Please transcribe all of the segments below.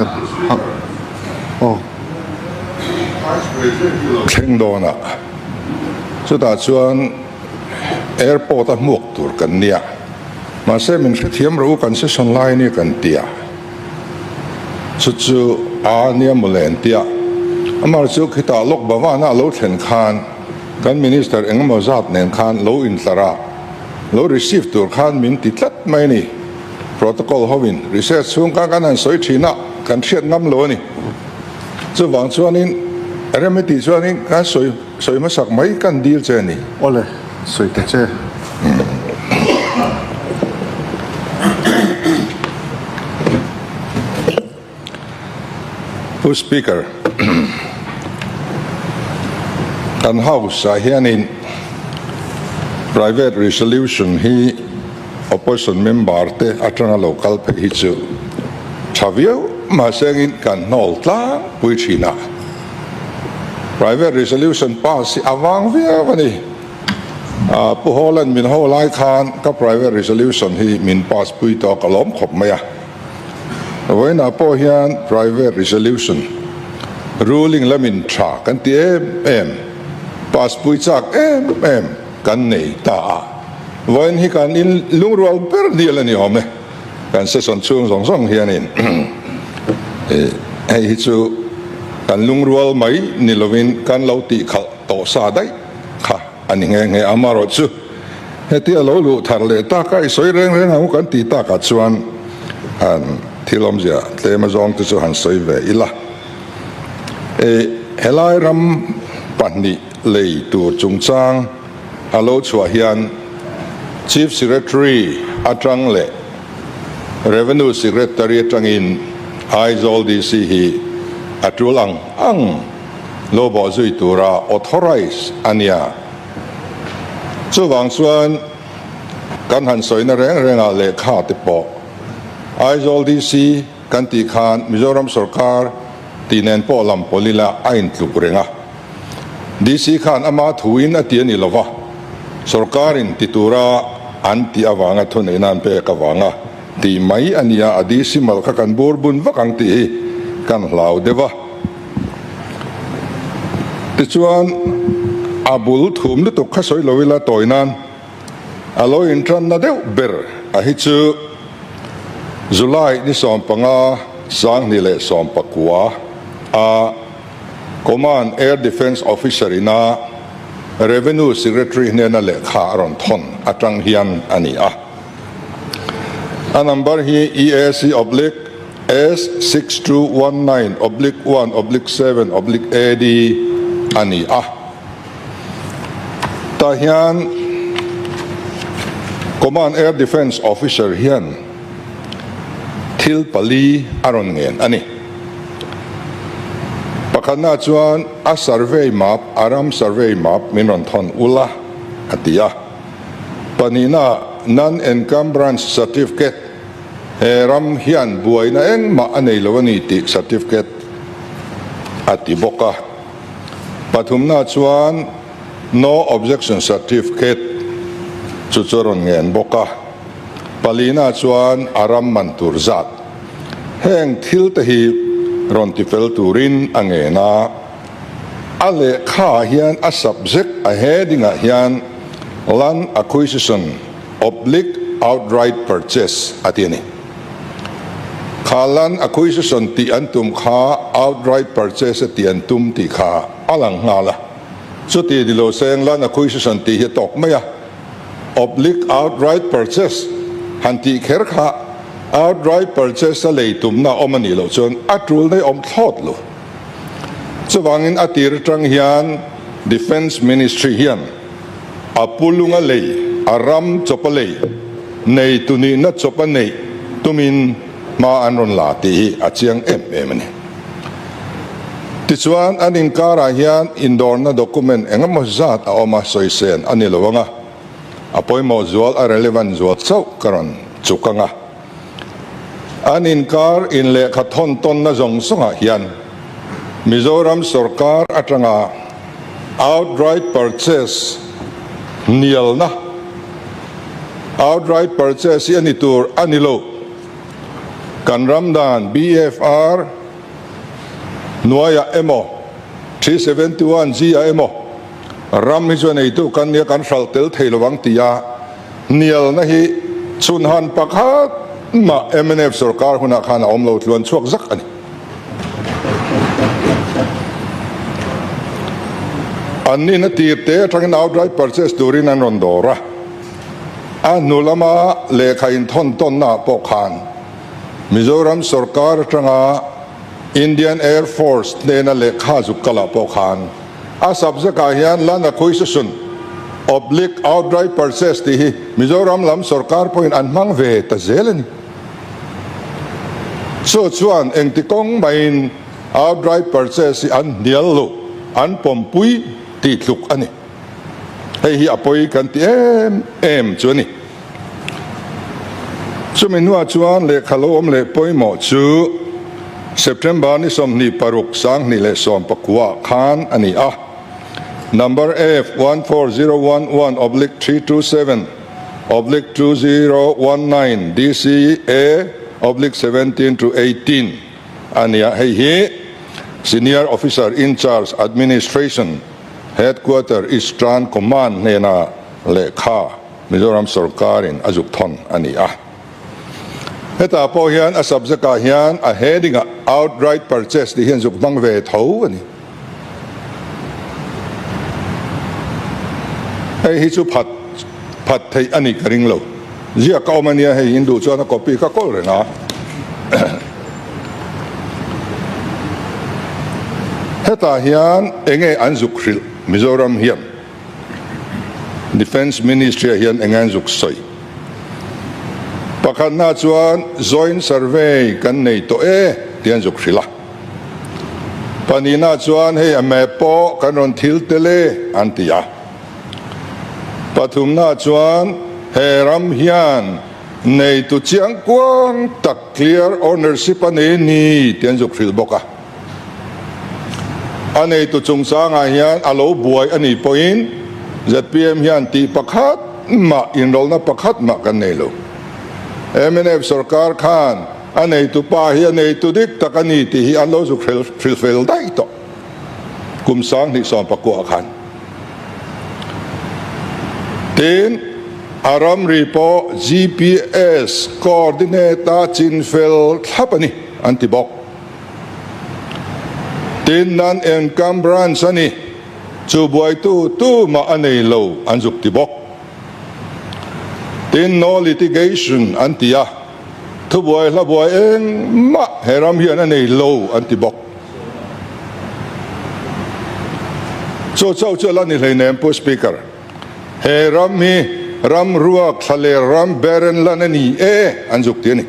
Speaker aw. Thleng dawnah chutah chuan airport a hmuak tur kan nia, mahse min hrethiam rawh u kan session lai ania kan tia, chu chu a nia mawle an tia, amah chu khitah Lok Bhavan a lo thlen khan kan minister engemaw zat nen khan lo intlar a, lo receive tur khan min ti tlat mai a ni. Protocol hovin recess chhung khan kan han sawi thin a, kan hriat ngam lo a ni. Chuvang chuanin rem i tih chuanin kan sawi sawi hmasak mai kan dil che a ni. Awle, sawi ta che. Pu Speaker, kan House ah hianin Private Resolution hi Opposition member te atanga lo kal phei hi chu tha viau mahsengin kan hnawl tlangpui thin a. Private Resolution pass hi a vang viau a ni. Pu Hawla'n min ho lai khan ka Private Resolution hi min pass pui tawk a lawm khawp mai a. Vawiinah pawh hian Private Resolution ruling lamin tha kan ti em em, pass pui chak em em kan nei ta a. Vawiin hi kan in lungrual ber dial a ni awm e. Kan session chhung zawng zawng hianin hei hi chu kan lungrual mai ni lovin kan lo tih khalh tawh sa daih kha a ni nghe nghe. Amaherawhchu Hetia lo luh thar leh tak a i sawi reng reng ang u kan tih takah chuan han thil awmzia tlem azawng te chu han sawi ve ila. E, helai ram pahnih lei tur chungchang a lo chhuah hian Chief Secretary atang leh Revenue Secretary atangin Aizawl DC hi a tul ang ang lo bawhzui tura authorise a nia. Chuvang chuan kan han sawina reng rengah lehkha te pawh Aizawl DC kan tih khan Mizoram sawrkar tih nen pawh lam pawl ila a intluk reng a. DC khan ama thuin a ti a ni lova, sawrkarin ti tura an tih avanga thuneihna an pek avanga tih mai a nia, a DC mal kha kan bur bun vak ang tih hi kan hlau deuh a. Tichuan, a bul thum lutuk kha sawi lo ila tawi nan a lo intranna deuh ber a hi chu July ni 15 2019 a Command Air Defence Officer ina Revenue Secretary hnena lehkha a rawn thawn atang hian a ni a. A number hi EAC oblique S6219/1/7 oblique AD a ni a. Tah hian Command Air Defence Officer hian thil pali a rawn ngen a ni. Pakhatna chuan a survey map, a ram survey map min rawn thawn ula a ti a. Pahnihna Non-Encumbrance Certificate, He ram hian buaina engmah a nei lo a ni tih certificate a ti bawk a. Pathumna chuan No Objection Certificate chu chu a rawn ngen bawk a. Palina chuan a ram man tur zat heng thil te hi rawn tifel turin a ngen a. A lehkhaah hian a subject a heading ah hian Land Acquisition Oblique outright purchase a ti a ni. Kha land acquisition tih an tum kha outright purchase a tih an tum tih kha a lang nghal a. Chuti ni lo seng land acquisition tih hi a tawk mai a. Oblique outright purchase han tih kher kha outright purchase a lei tumna awm a nih loh chuan a tul nei awm thlawt lo. Chuvangin a tir atang hian Defence Ministry hian A pulunga lei, a ram chawpa lei, nei tu nihna chawpa neih tumin hma an rawn la tih hi a chiang em em a ni. Tichuan, an inkarah hian indawrna document engemaw zat a awm a, sawisen a ni lo ang a, a pawimawh zual, a relevant zual chauh ka rawn chuk ang a. An inkar in lehkha thawn tawnna zawng zawngah hian Mizoram sawrkar atanga outright purchase hnialna, outright purchase hi a ni tur a ni lo. Kan ram dan BFR hnuaiah emaw, 371 G ah emaw ram hi chu a neitu kan nia kan hralh tel thei lo ang tia hnialna hi chhunhan pakhat mah mnf sorkar hunah khan a awm lo tluan chhuak zak a ni. An nihna tir te atangin outright purchase turin an rawn dawr a, a hnu lama lehkha inthawn tawnnaah pawh khan Mizoram sorkar atanga Indian Air Force hnena lehkha zuk kalah pawh khan a subject ah hian land acquisition oblique outright purchase tih hi Mizoram lam sorkar pawhin an hmang ve ta zel a ni. Chu chuan engti kawng maiin outright purchase hi an hnial lo, an pawmpui tih tluk a ni. Hei hi a pawi kan ti em em chu a ni. Chumi hnuah chuan lehkha lo awm leh pawimawh chu September ni 26 2019 khan a ni a, Number F 14011 oblique 327 oblique 2019 DCA oblique 17 to 18 a ni a, hei hi Senior Officer in Charge Administration Headquarter Eastern Command hnena lehkha Mizoram sorkarin a zuk thawn a ni a. Hetah pawh hian a subject ah hian a heading ah outright purchase tih hian zuk hmang ve tho a ni. Hei hi chu phat phat theih a nih ka ring lo. Ziak ka awm a nia hei in duh chuan a copy ka kawl reng a. Hetah hian enge an zuk hrilh Mizoram hian? Defence Ministry ah hian eng an zuk sawi. Pakhatna chuan Joint Survey kan nei tawh e tih an zuk hrilh a. Pahnihna chuan hei a map pawh kan rawn thil tel e an ti a. Pathumna chuan he ram hian neitu chiang kuang tak clear ownership a nei a ni tih an zuk hrilh bawk a. A neitu chungchangah hian a lo buai a nih pawhin zpm hian tih pakhat mah, inrawlhna pakhat mah kan nei lo. Mnf sorkar khan a neitu pa hi a neitu dik tak a ni tih hi an lo zuk hrilhfel daih tawh kum 2019 khan. Tin, a ramri pawh GPS coordinate-a chinfel thlap a ni an ti bawk. Tin, nan encumbrance a ni, chu buaitu tu mah a nei lo an zuk ti bawk. Tin, no litigation an ti a, thubuai hla buai engmah he ram hian a nei lo an ti bawk. Chu chauh chu a la ni hleinem Pu Speaker, he ram hi ram ruak thlaler ram barren land a ni e an zuk ti a ni.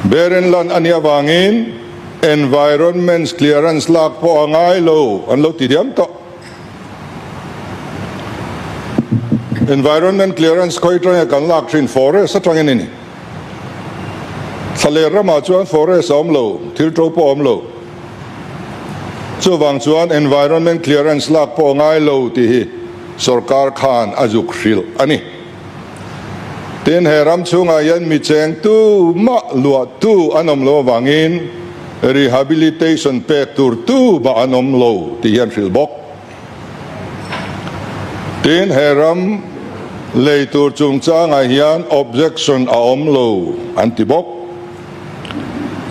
Barren land a nih avangin environment clearance lak pawh a ngai lo an lo ti diam tawh. Environment clearance khawi atanga kan lak thin forest atangin a ni. Thlaler ramah chuan forest a awm lo, thil to pawh a awm lo. Chuvang chuan environment clearance lak pawh a ngai lo tih hi sorkar khan a zuk hrilh a ni. Tin, he ram chhungah hian mi cheng tu mah luah tu an awm lo avangin rehabilitation pek tur tu mah an awm lo tih hi an hrilh bawk. Tin, he ram lei tur chungchangah hian objection a awm lo an ti bawk.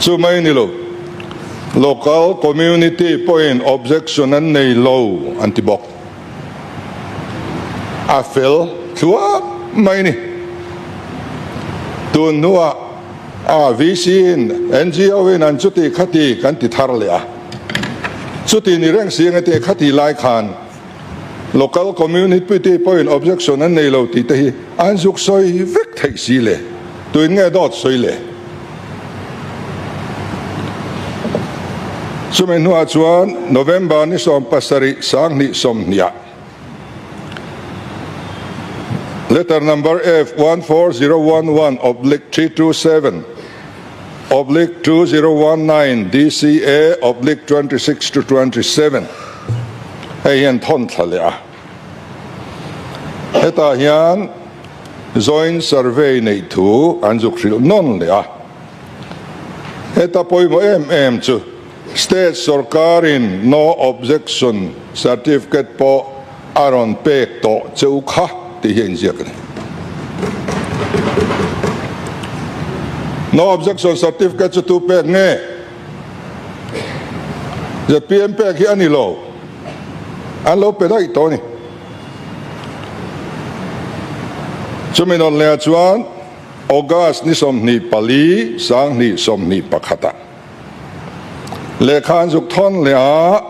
Chu mai ni lo, local community pawhin objection an nei lo an ti bawk. A fel thluap mai ni. Tun hnuah a VC in NGO in an chuti khati kan ti thar leh a. Chuti ni reng si enge te khati lai khan local community pawhin objection an nei lo tih te hi an zuk sawi vek theih si le. Tuin nge dawt sawi le? Chumi hnuah chuan November ni 17 2020 ah Letter number F 14011 oblique 327 oblique 2019 DCA oblique 26 to 27 hei hian thawn thla leh a. Hetah hian. Joint Survey neih thu an zuk hrilh nawn leh a. Heta pawimawh em em chu State sawrkarin No Objection Certificate pawh a rawn pek tawh che u kha tih hi a inziak a ni. No Objection Certificate chu tu pek nge? Zpm pek hi a ni lo. An lo pe daih tawh a ni. Chumi nawn lehah chuan August ni 24, 2021 ah lehkha an zuk thawn leh a,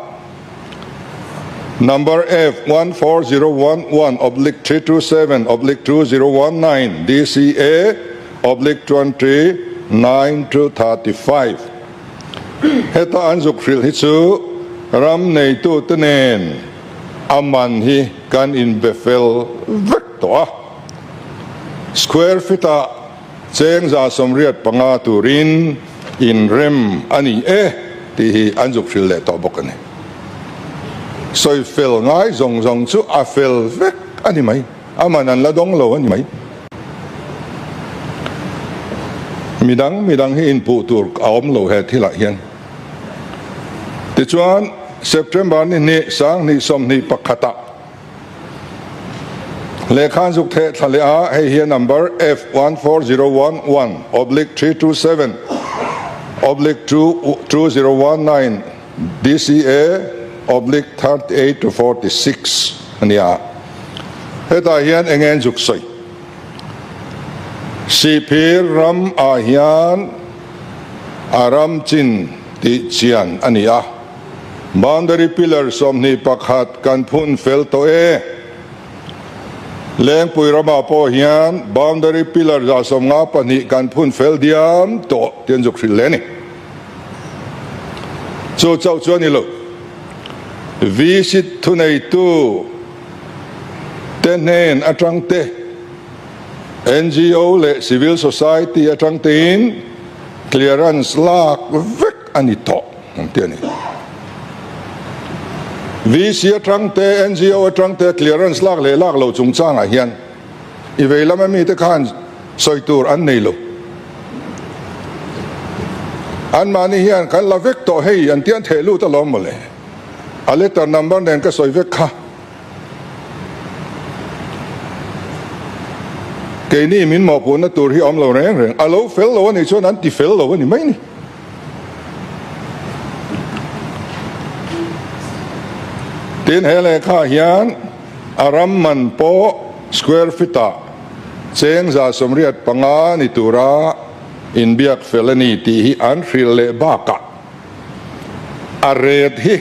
Number F 14011 oblique 327 oblique 2019 DCA oblique 29 to 35 Heta an zuk hrilh hi chu ram neitute nen a man hi kan inbe fel vek tawh a. Square feet ah cheng 185 turin inrem a ni e tih hi an zuk hrilh leh tawh bawk a ni. Sawi fel ngai zawng zawng chu a fel vek a ni mai, a man an la dawng lo a ni mai. Midang midang hi inpuh tur a awm lo he thilah hian. Tichuan September ni hnih 2021 ah Lehkhan zuk theh thla leh a, hei hi a number F 14011 oblique 327 oblique 2019 DCA oblique 38 to 46 a ni a. Hetah hian eng nge an zuk sawi? Sihphir ram ah hian a ram chin tih chian a ni a. Boundary pillar 21 kan phun fel tawh e. Lengpui ramah pawh hian boundary pillar 152 kan phun fel diam tawh tih an zuk hrilh hle a ni. Chu chauh chu a ni lo. VC thuneitu te hnen atang te, NGO leh civil society atang tein clearance lak vek a ni tawh. Ang ti a ni. VC atang te, NGO atang te clearance lak leh lak lo chungchangah hian i vei lama mite khan sawi tur an nei lo. Anmahni hian kan la vek tawh hei an tian theh lut alawm mawle. A letter number nen ka sawi vek kha. Keini min mawhpuhna tur hi a awm lo reng reng. A lo fel lo a nih chuan an ti fel lo a ni mai ni. Tin, he lehkhaah hian a ram man pawh square feet ah cheng 185 ni tura inbiak fel a ni tih hi an hrilh leh bakah a ret hi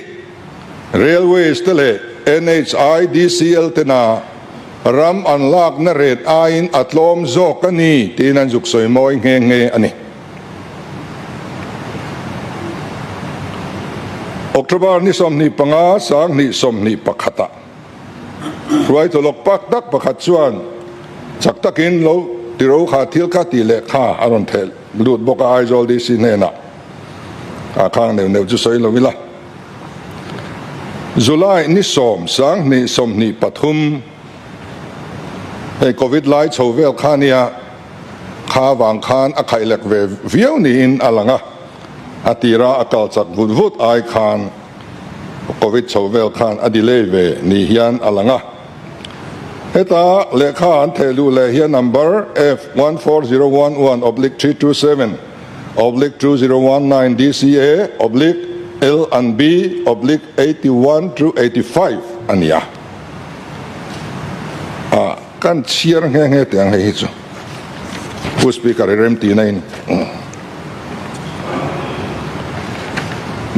Railways te leh NHIDCL tena ram an lakna ret aiin a tlawm zawk a ni tiin an zuk sawi mawi nghe nghe a ni. October ni 25, 2021 ah hruaitu lawk pak tak pakhat chuan chak takin lo tiro kha thil kha tih leh kha a rawn theh lut bawk a Aizawl DC hnenah a khang neuh neuh chu sawi lo ila. July ni 10, 2023 hei Covid lai chho vel kha nia. Kha vang khan a khaihlek ve viau niin a lang a, a tira a kal chak vut vut ai khan Covid chho vel khan a delay ve ni hian a lang a. Heta lehkha an theh luh leh hian number F 14011 oblique 327 oblique 2019 DCA oblique L and B oblique 81 to 85 a ni a. Kan chhiar nghe nghe teh ang hei hi chu Pu Speaker i remtihna in.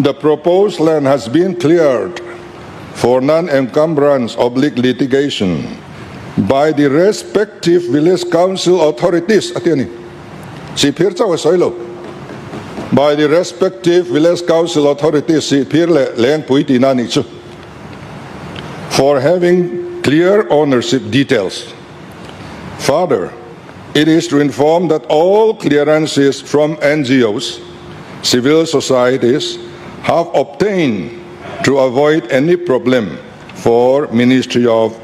The proposed land has been cleared for non-encumbrance oblique litigation by the respective village council authorities a ti a ni. Sihphir chauh a sawi lo. By the respective village council authorities Sihphir leh Lengpui tihna a nih chu. For having clear ownership details. Further, it is to inform that all clearances from NGOs, civil societies have obtained to avoid any problem for Ministry of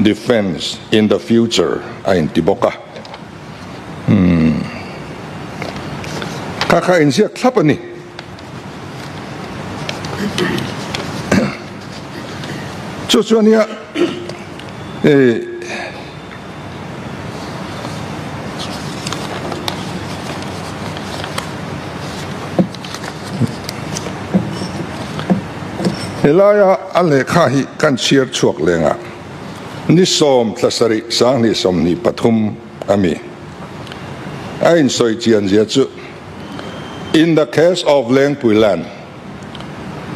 Defence in the future a inti bawk a. Umm. Kha kha inziak thlap a ni. Chu chu ania eh Helaia a lehkha hi kan chhiar chhuak leng a, ni sawm thla sarih sanghnih 23 a mi. A insawi chian zia chu, In the case of Lengpui land,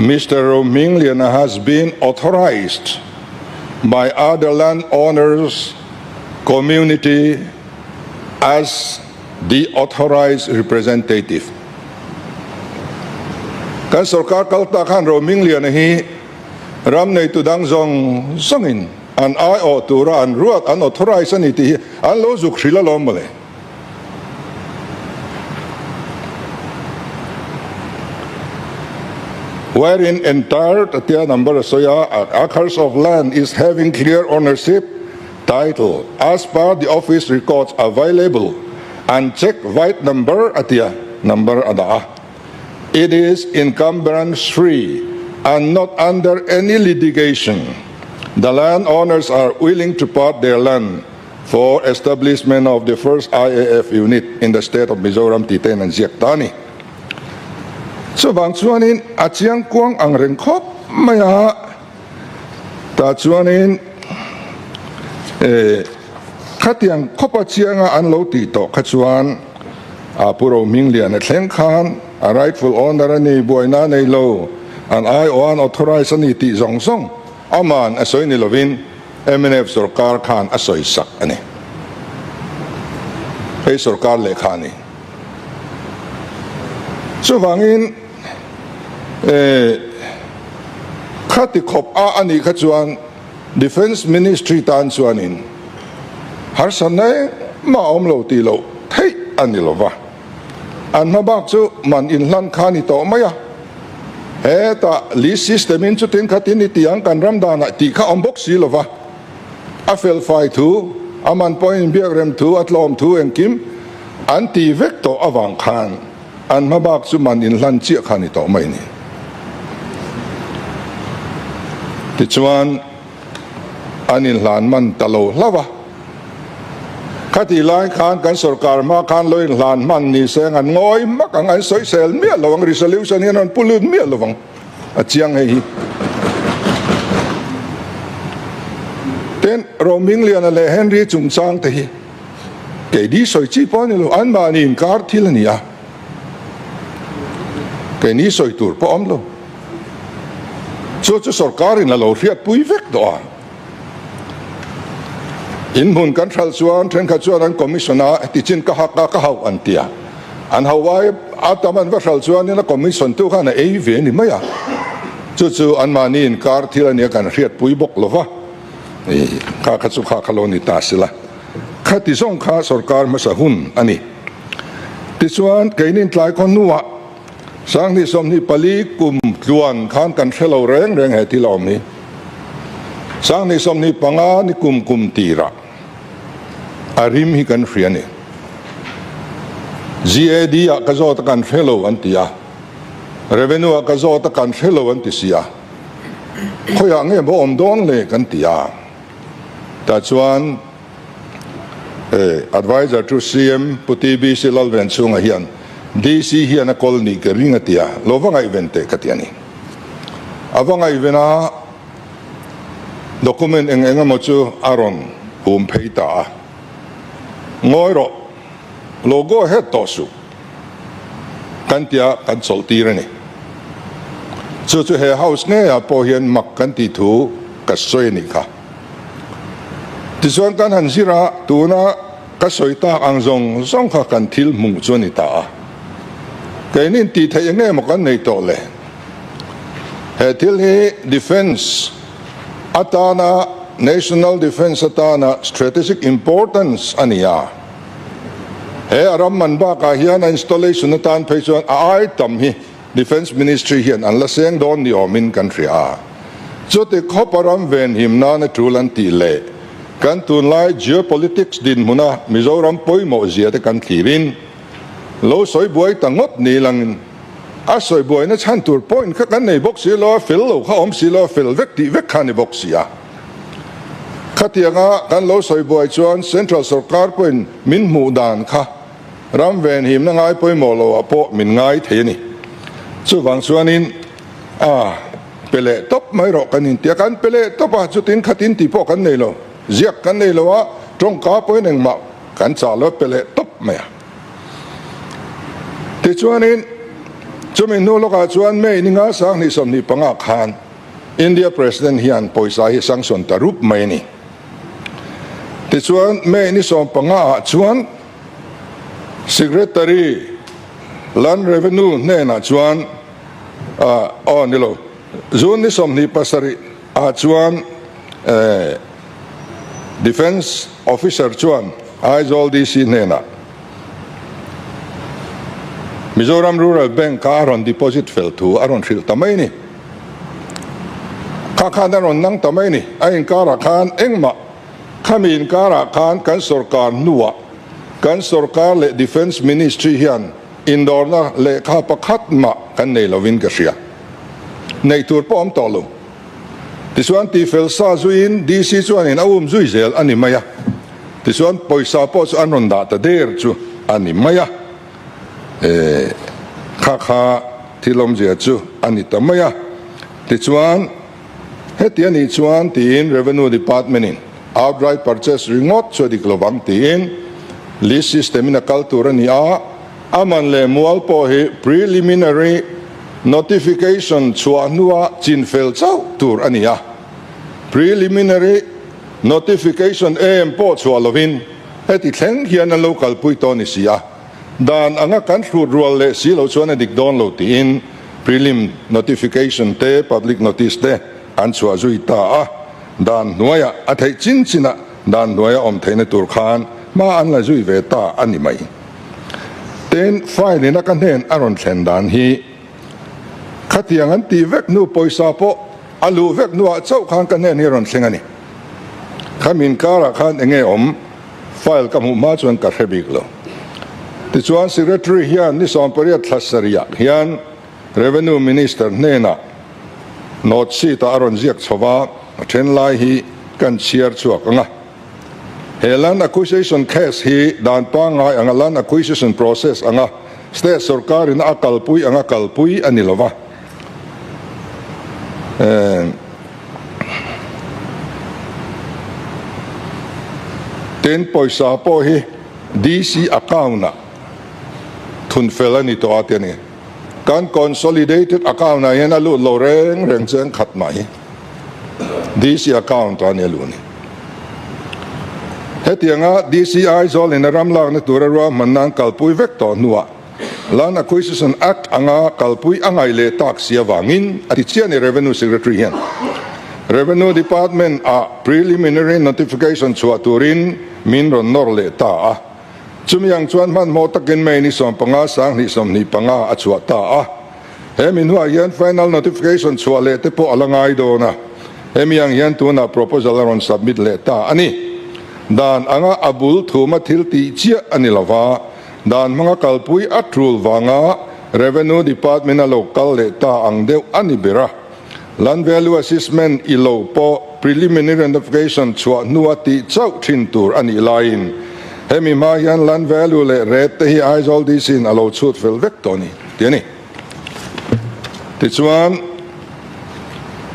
Mister Rohmingliana has been authorised by other land owners community as the authorised representative. Kan sorkar kal ta khan Rohmingliana hi ram neitu dang zawng zawngin an aiawh tura an ruat, an authorise a ni tih hi an lo zuk hrilh alawm mawle. Wherein entire tia number a sawi a, acres of land is having clear ownership title as per the office records available and check vide number a tia number a dah a. It is encumbrance free and not under any litigation. The land owners are willing to part their land for establishment of the first IAF unit in the state of Mizoram tih tein an ziak ta a ni. Chuvang chuanin a chiang kuang ang reng khawp mai a, tah chuanin khatiang khawpa chianga an lo tih tawh kha chuan a Pu Rohminglian a thleng khan a rightful owner a ni, buaina a nei lo, an aiawh an authorise a ni tih zawng zawng aman a sawi ni lovin Mnf sorkar khan a sawi sak a ni. Hei sorkar lehkha a ni. Chuvangin khati khawp a a nih kha chuan Defence Ministry tan chuanin harsatna engmah a awm lo tih loh theih a ni lova. An hma bak chu man inhlan kha a ni tawh mai a. Hetah lease system in chutin khatin i ti ang kan ram danah tih kha awm bawk si lova. A fel fai thu, a man pawhin inbiak rem thu, a tlawm thu engkim an ti vek tawh avang khan an hma bak chu man inhlan chiah kha a ni tawh mai a ni. Tichuan. An inhlan man ta lo hlauh a. Khatih lai khan kan sorkar hma khan lo inhlan hman ni se ang an ngawi hmak ang, an sawisel miah lo ang, resolution hian an pu lut miah lo vang, a chiang hei hi. Tin, Rohmingliana leh Henry chungchang te hi keini sawi chi pawh a ni lo, anmahni inkar thil a ni a, keini sawi tur pawh a awm lo. Chu chu sorkarin a lo hriatpui vek tawh a. In hmun kan hralh chuan thenkhat chuan an commission a, heti chin ka hak a, ka hauh an ti a. An hauh ai a tam an va hralh chuanin a commission tu khan a ei ve ni mai a. Chu chu anmahni inkar thil a nia kan hriatpui bawk lo va. Kha kha chu kha kha lo ni ta sila. Khati zawng kha sorkar hmasa hun a ni. Tichuan keinin tlai khaw hnuah Sanghnih 24 kum tluan khan kan hre lo reng reng he thil a awm hi. Sanghnih 25 ni kum kum tirah a rim hi kan hria a ni. GAD ah ka zawt a kan hre lo an ti a, Revenue ah ka zawt a kan hre lo an ti si a, khawiah nge maw awm dawn le kan ti a. Tah chuan Adviser to CM Pu TBC Lalvenchhunga hian DC hian a kawl nih ka ring a ti a, lo va ngaihven teh ka ti a ni. A va ngaihven a, document eng eng emaw chu a rawn hum phei ta a. Ngawi rawh, lo go ahead tawh suh kan tia kan chawlh tir a ni. Chu chu he house ngeiah pawh hian mak kan tih thu ka sawi a nih kha. Tichuan kan han zir a, tuna ka sawi tak ang zawng zawng kha kan thil hmuh chu a ni ta a. Keinin tih theih eng nge maw kan nei tawh le? He thil hi defence atana, national defence atana strategic importance a ni a. He a ram man bakah hian a installation atan phei chuan a ai tam hi Defence Ministry hian an la seng dawn ni awmin kan hria a. Chuti khawpa ram venhim nana tul an tih leh. Kan tunlai geopolitics dinhmuna Mizoram pawimawh zia te kan thlirin lo sawi buai ta ngawt ni langin a sawi buaina chhan tur point kha kan nei bawk si lo a, fel lo kha awm si lo a, fel vek tih vek kha a ni bawk si a. Khatianga kan lo sawi buai chuan Central sorkar pawhin min hmuh dan kha ram venhimna ngai pawimawh loah pawh min ngai thei a ni. Chuvang chuanin a pe leh tawp mai rawh kan inti a, kan pe leh tawp a, chutin khatin tih pawh kan nei lo, ziak kan nei lo a, tawngka pawhin engmah kan chah lo a pe leh tawp mai a. Tichuanin chumi hnu lawkah chuan May ni nga 2025 khan India President hian pawisa hi sanction ta rup mai a ni. Tichuan May ni 15 ah chuan Secretary Land Revenue hnenah chuan aw ni lo, June ni 27 ah chuan Defence Officer chuan Aizawl DC hnenah Mizoram Rural Bank a rawn deposit fel thu a rawn hrilh ta mai a ni. Kha khan a rawn nang ta mai a ni. A inkarah khan engmah khami inkarah khan kan sorkar hnuah kan sorkar leh Defence Ministry hian indawrna lehkha pakhat mah kan nei lovin ka hria. Neih tur pawh awm tawh lo. Tichuan tifel sa zuiin DC chuanin a um zui zel a ni mai a. Tichuan pawisa pawh chu an rawn dah ta der chu a ni mai a. E, kha kha thil awmzia chu a ni ta mai a. Tichuan heti a nih chuan tiin Revenue Department in outright purchase ringawt chu a dik lovang tiin lease system in a kal tur a ni a. A man leh mual pawh hi preliminary notification chhuah hnua chinfel chauh tur a ni a. Preliminary notification em pawh chhuah lovin heti thleng hian an lo kalpui tawh a ni si a. Dan anga kan hrut rual leh si lo chuan a dik dawn lo tiin prelim notification te public notice te an chhuah zui ta a. Dan hnuaiah a theih chin chinah dan hnuaia awm theihna tur khan hma an la zui ve ta a ni mai. Tin, file in a ka hnen a rawn thlen dan hi khatiang an tih vek hnu pawisa pawh a luh vek hnuah chauh khan ka hnen hi a rawn thleng a ni. Khami inkarah khan enge awm file ka hmuh hma chuan ka hre bik lo. Tichuan Secretary hian ni 18 thla sarihah hian Revenue Minister hnenah note sheet ah a rawn ziak chho va, a then lai hi kan chhiar chhuak ang a. He Land Acquisition Case hi dan pangngai anga Land Acquisition Process anga State sorkarin a kalpui anga kalpui a ni lova. Tin, pawisa pawh hi DC account-ah thun fel a ni tawh a ti a ni. Kan Consolidated Account-ah hian a lut lo reng reng cheng khat mai. DC account a ni a luh ni. Hetianga DC Aizawl in a ram lakna tura ruahman nan kalpui vek tawh hnuah Land Acquisition Act anga kalpui a ngaih leh tak si avangin a ti chiah a ni Revenue Secretary hian Revenue Department ah preliminary notification chhuah turin min rawn nawr leh ta a. Chumi ang chuan hmanhmawh takin May ni 15 2025 a chhuah ta a. He mi hnuah hian final notification chhuah leh te pawh a la ngai dawn a, hemi ang hian tunah proposal a rawn submit leh ta a ni. Dan anga a bul thuma thil tih chiah a ni lova, dan hmanga kalpui a tul vanga Revenue Department a lo kal leh ta ang deuh a ni ber a. Land Value Assessment i lo pawh preliminary notification chhuah hnua tih chauh thin tur a nih laiin hemi hma hian Land Value leh Rate te hi Aizawl DC in a lo chhut fel vek tawh a ni tih a ni. Tichuan,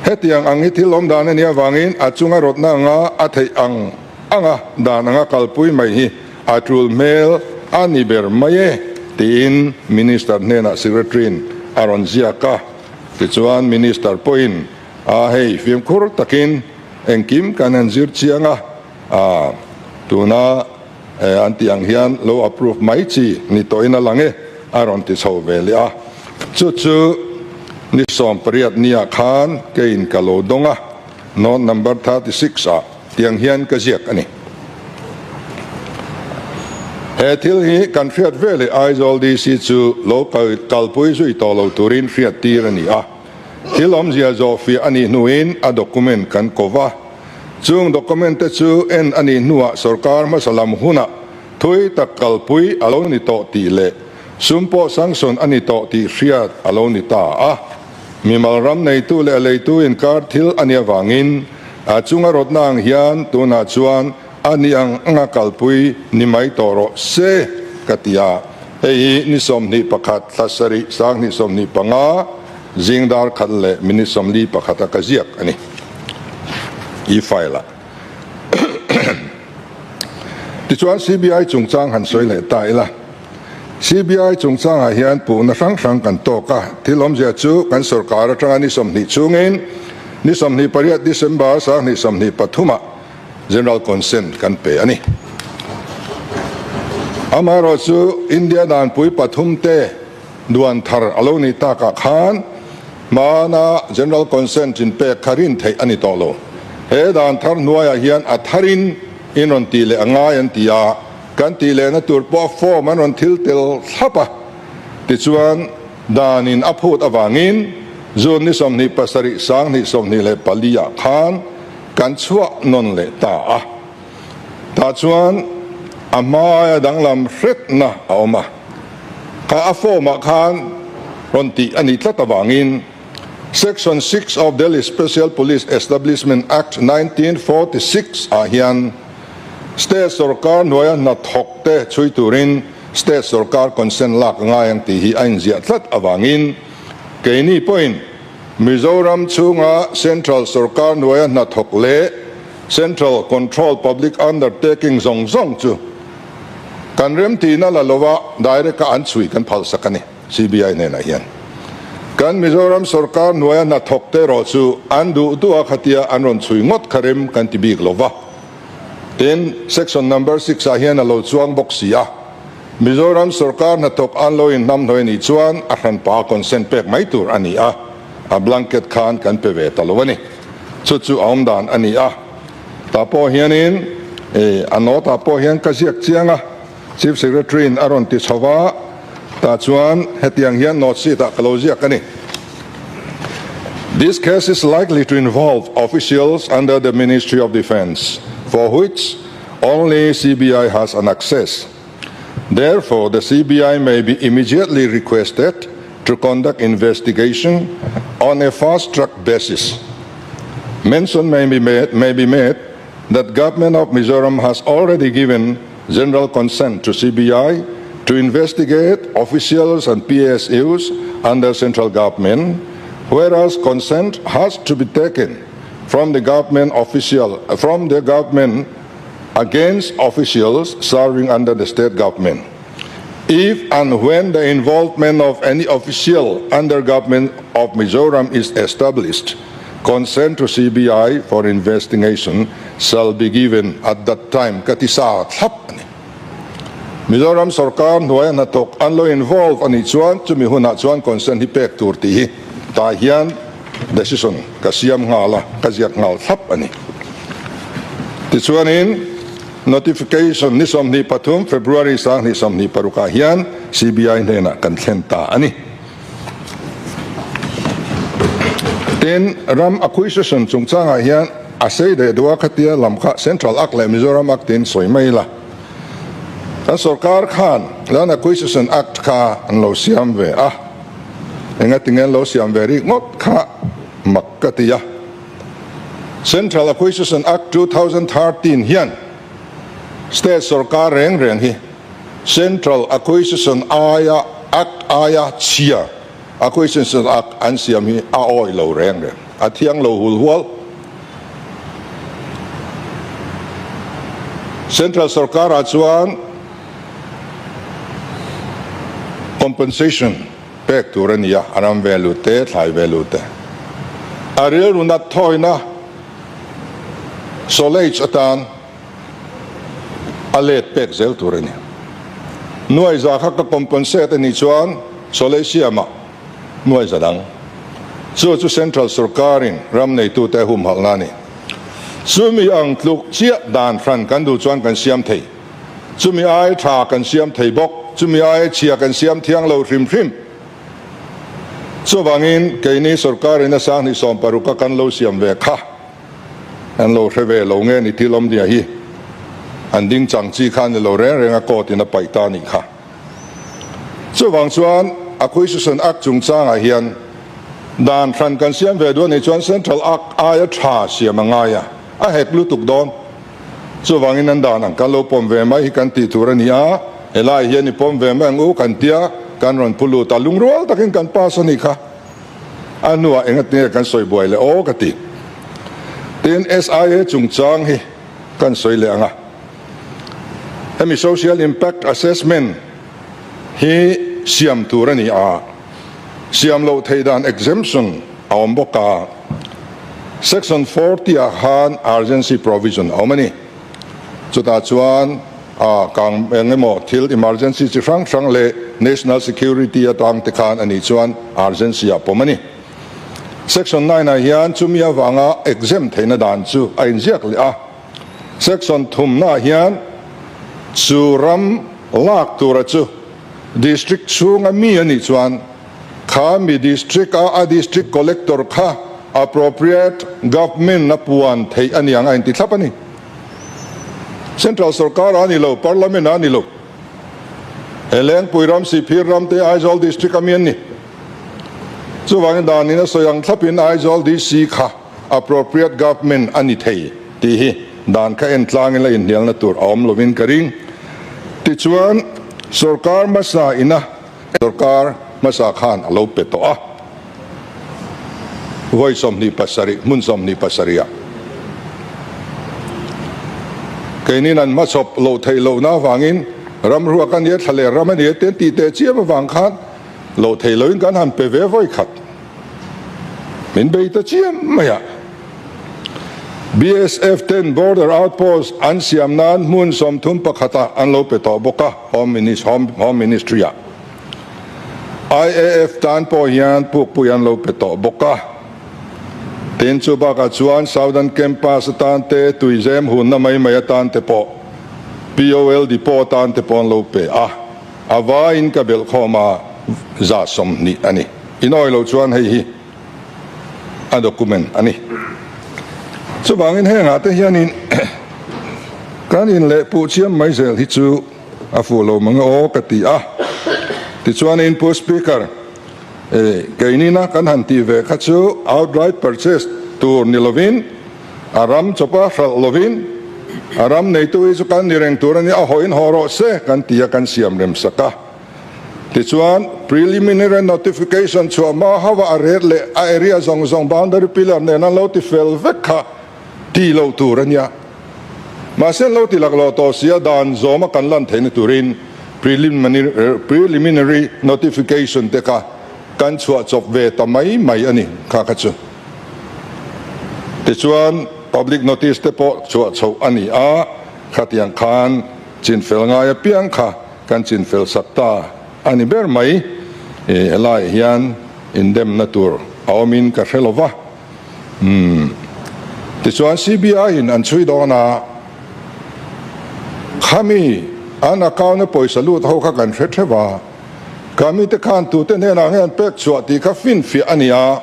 hetiang ang hi thil awm dan a nih avangin a chunga rawtna anga a theih ang anga dan anga kalpui mai hi a tul hmel a ni ber mai e tiin Minister hnenah Secretary-in a rawn ziak a. Tichuan Minister pawhin a hei fimkhur takin engkim kan han zir chiang a, a tuna an tih ang hian lo approve mai chi ni tawhin a lang e a rawn ti chho ve leh a. Chu chu ni 18 nia khan keiin ka lo dawng a, note number 36 ah tiang hian ka ziak a ni. He thil hi kan hriat ve leh Aizawl DC chu lo kalpui zui tawh lo turin hriat tir a ni a. Thil awmzia zawhfiah a nih hnuin a document kan ko va. Chung document te chu en a nih hnuah sorkar hmasa lam hunah thui tak kalpui a lo ni tawh tih leh sum pawh sanction a ni tawh tih hriat a lo ni ta a. Mimal ram neitu leh a leitu inkar thil a nih avangin a chunga rawtna ang hian tunah chuan a ni ang anga kalpui ni mai tawh rawh se ka ti a. Hei hi ni 21 thla sarih 2025 zing dar khat leh minute 41 a ka ziak a ni. E-file ah. Tichuan CBI chungchang han sawi leh ta ila. CBI chungchangah hian puhna hrang hrang kan tawk a, thil awmzia chu kan sorkar atanga ni 20 chungin ni 28 December 2023 ah General Consent kan pe a ni. Amaherawhchu India danpui pathum te duan thar a lo nih takah khan hmana General Consent in pek kha rin theih a ni tawh lo. He dan thar hnuaiah hian a tharin in rawn tih leh a ngai an ti a, kan tih lehna tur pawh form an rawn thil tel thlap a. Tichuan, danin a phut avangin June ni 27 2024 ah khan kan chhuah nawn leh ta a. Tah chuan a hmaia danglam hretna a awm a, kha a form ah khan rawn tih a nih tlat avangin Section 6 of Delhi Special Police Establishment Act 1946 ah hian State sorkar hnuaia hnathawk te chhui turin State sorkar consent lak a ngai ang tih hi a inziah tlat avangin keini pawhin Mizoram chhunga Central sorkar hnuaia hnathawk leh Central Control Public Undertaking zawng zawng chu kan remtihna la lova direct a an chhui kan phalsak a ni, CBI hnenah hian. Kan Mizoram sorkar hnuaia hnathawk te erawh chu an duh duh a khatia an rawn chhui ngawt kha rem kan ti bik lova. Tin, Section number six ah hian a lo chuang bawk si a, Mizoram sorkar hnathawk an lo inhnamhnawih anih chuan a hranpa consent pek mai tur a ni a, a blanket khan kan pe ve ta lo a ni. Chu chu a awm dan a ni a. Tah pawh hianin a note ah pawh hian ka ziak chiang a, Chief Secretary in a rawn ti chho va, tah chuan hetiang hian note sheet ah ka lo ziak a ni. This case is likely to involve officials under the Ministry of Defence for which only CBI has an access. Therefore, the CBI may be immediately requested to conduct investigation on a fast-track basis. Mention may be made, may be made that government of Mizoram has already given general consent to CBI to investigate officials and PSUs under central government, whereas consent has to be taken from the government official from the government against officials serving under the state government. If and when the involvement of any official under government of Mizoram is established, consent to CBI for investigation shall be given at that time ka ti sa thlap a ni. Mizoram sorkar hnuaia hnathawk an lo involve a nih chuan chumi hunah chuan consent hi pek tur tih hi tah hian decision ka siam nghal a, ka ziak nghal thlap a ni. Tichuanin notification ni 23 February 2026 ah hian CBI hnenah kan thlen ta a ni. Tin, ram acquisition chungchangah hian a sei leh duh a khatia lam kha Central Act leh Mizoram Act tiin sawi mai ila. Kan sorkar khan Land Acquisition Act kha an lo siam ve a, engatinge an lo siam ve rik ngawt kha mak ka ti a. Central Acquisition Act 2013 hian State sorkar reng reng hi Central Acquisition aia Act aia chhia Acquisition Act an siam hi a awih lo reng reng, a thiang lo hul hual. Central sorkarah chuan compensation pek tur a ni a, a ram value te, thlai value te. A rilru nat thawina solace atan a let pek zel tur a ni. Nuai za kha ka compensate a nih chuan solace siamah nuai za dang. Chu chu Central sorkarin ram neitute a humhalhna a ni. Chumi ang tluk chiah dan hran kan duh chuan kan siam thei. Chumi ai tha kan siam thei bawk. Chumi ai chhia kan siam thiang lo hrim hrim. Chuvangin keini sorkarin a 2016 a kan lo siam ve kha. An lo hre ve lo nge ni thil awmzia hi an ding chang chi kha a ni lo reng reng a court in a paih ta a nih kha. Chuvang chuan Acquisition Act chungchangah hian dan hran kan siam ve duh a nih chuan Central Act aia tha siam a ngai a, a hek lutuk dawn. Chuvangin an dan ang kan lo pawm ve mai hi kan tih tur a ni a, helai hian i pawm ve mai ang u kan tia kan rawn pu lut a, lungrual takin kan pass a nih kha. A hnuah engatinge kan sawi buai leh aw ka ti. Tin, SIA chungchang hi kan sawi leh ang a. Hemi Social Impact Assessment hi siam tur a ni a, siam loh theih dan exemption a awm bawk a. Section 40 ah khan urgency provision a awm a ni. Chutah chuan a kang eng emaw thil emergency chi hrang hrang leh national security atang te khan a nih chuan urgency ah pawm a ni. Section 9 ah hian chumi avanga exempt theihna dan chu a inziak leh a. Section thumna ah hian chu ram lak tura chu district chhunga mi a nih chuan kha mi district a a district collector kha appropriate government a puan theih a niang a inti thlap a ni. Central sorkar a ni lo, Parliament a ni lo. He Lengpui ram, Sihphir ram te Aizawl district a mi an ni. Chuvangin danin a sawi ang thlapin Aizawl DC kha appropriate government a ni thei tih hi dan kha en tlangin la inhnialna tur a awm lovin ka ring. Tichuan, sorkar hmasa ina sorkar hmasa khan a lo pe tawh a. Vawi 27, hmun 27 ah keinin an hmachhawp loh theih lohna avangin ramruak a nia, thla leh ram a nia te an tih teh chiam avang khan loh theih lohin kan han pe ve vawi khat. Min bei ta chiam mai a. BSF ten border outpost an siam nan hmun 31 ah an lo pe tawh bawk a, Home Ministry ah. IAF tan pawh hian pukpui an lo pe tawh bawk a. Tin, chu bakah chuan Southern Campus atan te, Tuizem hunna mai mai atan te pawh, POL Depot atan te pawh an lo pe a. A vaiin ka belh khawm a, 120 a ni. Inawi lo chuan hei hi a document a ni. Chuvangin hengah te hianin kan inlehpuh chiam mai zel hi chu a fuh lo mang aw ka ti a. Tichuanin Pu Speaker, keinina kan han tih ve kha chu outright purchase tur ni lovin, a ram chawpa hralh lovin, a ram neitu hi chu kan ni reng tur a ni, a hawiin haw rawh se kan ti a, kan siam rem sak a. Tichuan, preliminary notification chhuah hma hauh a ret leh a area zawng zawng boundary pillar nen an lo ti fel vek kha ti lo tur a nia. Mahse an lo ti laklawh tawh si a, dan zawma kan lan theihna turin preliminary notification te kha kan chhuah chawp ve ta mai mai a ni kha kha chu. Tichuan, public notice te pawh chhuah chhoh a ni a, khatiang khan chinfel ngai apiang kha Kan chinfel sak ta a ni ber mai. Helaiah hian indemna tur a awmin ka hre lo va. Umm. Tichuan CBI in an chhui dawn a, khami an account a pawisa lut ho kha kan hre theuh a, khami te khan tute hnenah nge an pek chhuah tih kha finfiah a ni a.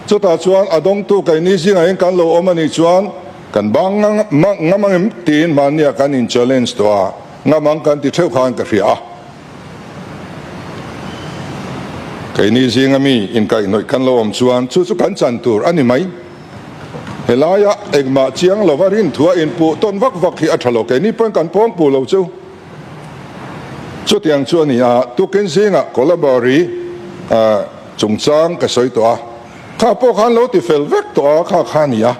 Chutah chuan a dawngtu keini zingah hian kan lo awm a nih chuan kan bang ngam ang em tiin mahnia kan in challenge tawh a. Ngamang kan ti theuh khan ka hria a. Keini zinga mi inkaihhnawih kan lo awm chuan chu chu kan chan tur a ni mai. Helaia engmah chiang lova rinthua inpuh tawn vak vak hi a tha lo. Keini pawhin kan pawng puh lo chu. Chutiang chu a ni a, tukin zingah Kolabari chungchang ka sawi tawh a. Kha pawh khan lo ti fel vek tawh a, kha kha a ni a.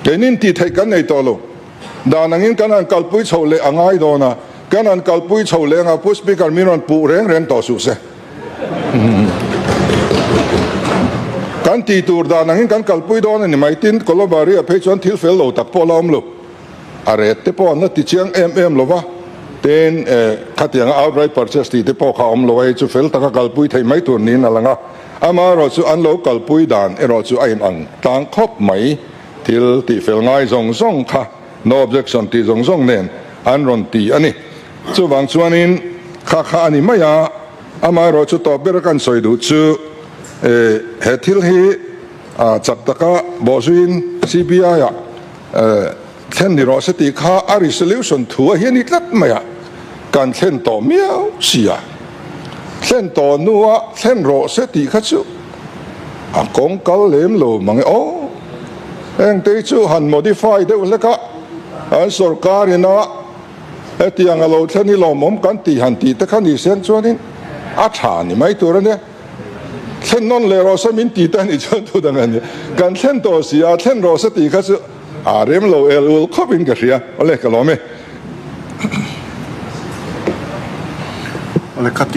Keinin tih theih kan nei tawh lo. Dan angin kan han kalpui chho leh a ngai dawn a, kan han kalpui chho leh anga Pu Speaker min rawn puh reng reng tawh suh se. Kan tih tur dan angin kan kalpui dawn a ni mai. Tin, Kolobari ah phei chuan thil fel lo tak pawh la awm lo. A ret te pawh an la ti chiang em em lo va. Tin, khatianga outright purchase tih te pawh kha a awm lo a, hei chu fel taka kalpui theih mai tur niin a lang a. Amaherawh chu an lo kalpui dan erawh chu a inang tlang khawp mai. Thil tihfel ngai zawng zawng kha no objection tih zawng zawng nen an rawn ti a ni. Chuvang chuanin kha kha a ni mai a, amaherawh chu tawp bera kan sawi duh chu he thil hi Chak taka bawhzuiin CBI-ah thlen ni rawh se tih kha a resolution thu a hian i tlat mai a, kan thlen tawh miau si a. Thlen tawh hnua thlen rawh se tih kha chu a kawng kal lem lo mang e aw. Hengte hi chu han modify deuh hlek a, an sorkar ina hetiang a lo thlen hi lawmawm kan tih han tih te kha ni sen chuanin a tha ni mai tur a nia. Thlen nawn leh rawh se min ti te a nih chuan thu dang a ni. Kan thlen tawh si a, thlen rawh se tih kha chu a rem lo el ul khawp in ka hria. Awle ka lawm e. Awle ka ti.